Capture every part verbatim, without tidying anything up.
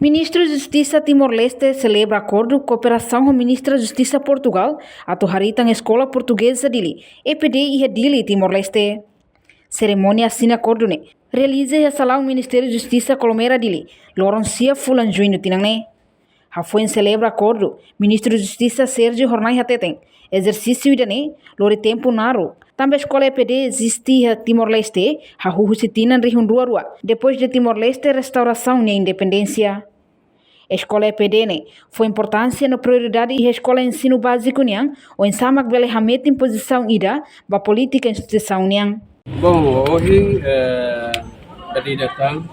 Ministru Justisa Timor-Leste selebra akordu kooperasaun ho Ministra Justisa Portugal atu haritan Eskola Portugeza Dili, E P D, iha Dili, Timor-Leste. Serimónia asina akordu ne'e realiza iha salaun Ministériu Justisa Colmera Dili, loron sia fulan Juñu tinan ne'e. Hafoin selebra akordu, Ministru Justisa Sérgio Hornai hateten, ezersísiu ida-ne'e lori tempu naruk, tanba Eskola E P D eziste iha Timor-Leste hahú husi tinan rihun rua rua, depois de Timor-Leste restaurasaun nia independénsia. Eskola E P D ne'e fó importánsia no prioridade iha eskola ensinu báziku nian, oinsá mak bele hametin pozisaun ida ba polítika instituisaun nian. Bom, ohin, eh, dadi datang,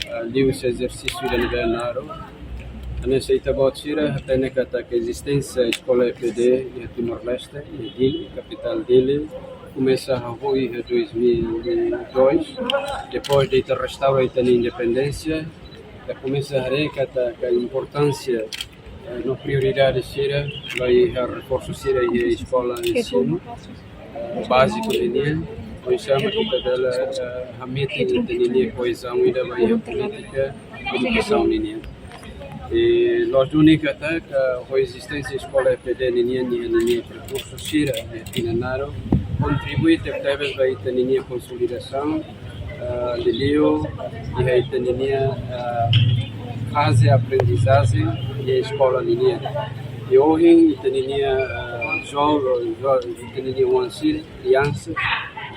eh, liuhusi ezersísiu ida ne'ebé naruk. Hanesan ita-boot sira hatene katak ezisténsia Eskola E P D iha Timor-Leste, iha Dili, kapitál Dili, komesa hahú iha dois mil e dois, depois de ita restaura ita-nia independénsia, ita komesa haree katak importánsia, eh, no prioridade sira ba iha reforsu sira iha eskola ensinu, eh, báziku ninian, oinsá mak ita bele, eh, hametin ita-nia koezaun ida ba iha polítika edukasaun ninian. I loos duni katak ho ezisténsia Eskola E P D ninian, ninia perkursu sira iha tinan naruk kontribui tebetebes ba ita-nia konsolidasaun, ah, liuliu iha ita-nia, ah, faze aprendizajen iha eskola ninian. I ohin ita-nia, ah, joven, jo-, ita-nia oan sira, kriansa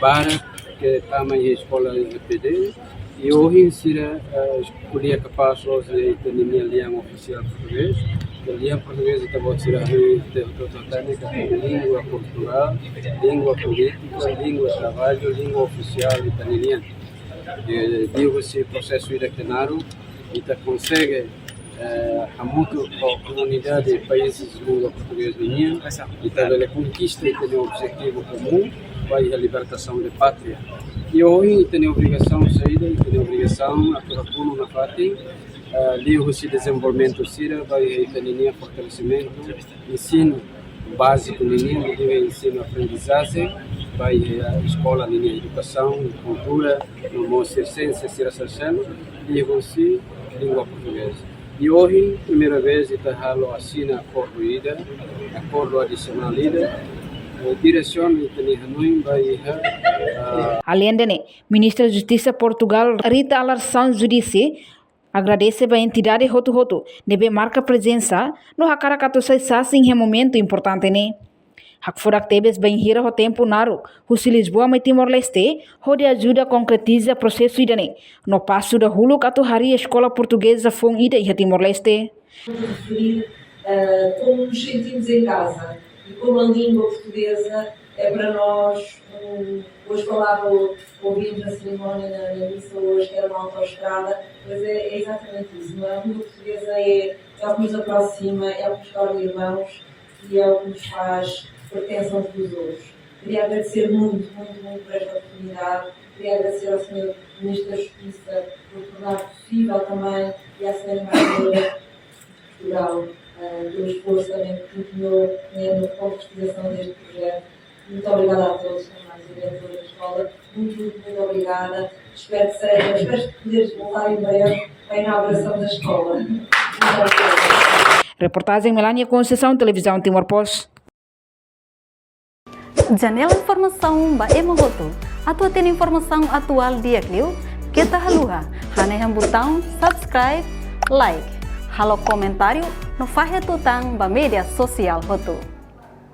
barak ke tama iha eskola E P D, i ohin sira, eh, ko'alia kapás loos iha ita-nia lian ofisiál portugés. Ke lian portugés ita-boot sira haree, ita hotu hatene katak língua kulturál, língua polítika, língua traballu, língua ofisiál ita-nia nian. Eh, liuhusi prosesu ida ke naruk, ita konsege, eh, hamutuk ho komunidade países língua portugés ninian, ita bele konkista ita-nia objetivu komún, ba iha libertasaun de pátria. I ohin ita-nia obrigasaun saida, ita-nia obrigasaun atu hakonu nafatin, eh, liuhusi dezenvolvimentu sira, ba iha ita-nia fortalesimentu ensinu báziku ninian, liuliu ensinu aprendizajen, ba iha eskola ninian, edukasaun, kultura, no mós siénsia sira seluk, liuhusi língua portugeza. I ohin, primeira vez, ita halo asina akordu ida, akordu adisionál ida, eh, diresiona ita-nia hanoin ba iha, ah, Alende ne'e, Ministra Justisa Portugál, Rita Alar Santos Judici, agradese ba entidade hotu-hotu ne'ebé marka prezensa no hakarak atu sai sasin iha momentu importante ne'e. Hakfodak tebes bainhira ho tempu naruk husi Lisboa mai Timor-Leste hodi ajuda konkretiza prosesu ida-ne'e, no pasu dahuluk atu harii eskola portugeza foun ida iha Timor-Leste. Referir, eh, como nos sentimos em casa e como a língua portuguesa é para nós um, hoje falava, ouvimos na cerimónia, na, na missa hoje, que era uma autoestrada, mas é, é exatamente isso, não é? A língua portuguesa é, é o que nos aproxima, é o que nos torna irmãos e é o que nos faz pertença uns dos outros. Queria agradecer muito, muito, muito por esta oportunidade. Queria agradecer ao senhor Ministro da Justiça por tornar possível também e à senhora Embaixadora Portugal, eh, pelo esforço também que empenhou, né, na concretização deste projeto. Muito obrigada a todos, também à diretora da escola. Muito, muito, muito obrigada. Espero que seja, espero poderes voltar em breve para a inauguração da escola. Muito obrigada. Reportajen Melania Conceição, Televizaun Timor Post. Janela informasaun ba ema hotu. Atu hatene informasaun atuál di'ak liu, keta haluha hanehan butaun subscribe, like, halo komentáriu no fahe tutan ba média sosiál hotu.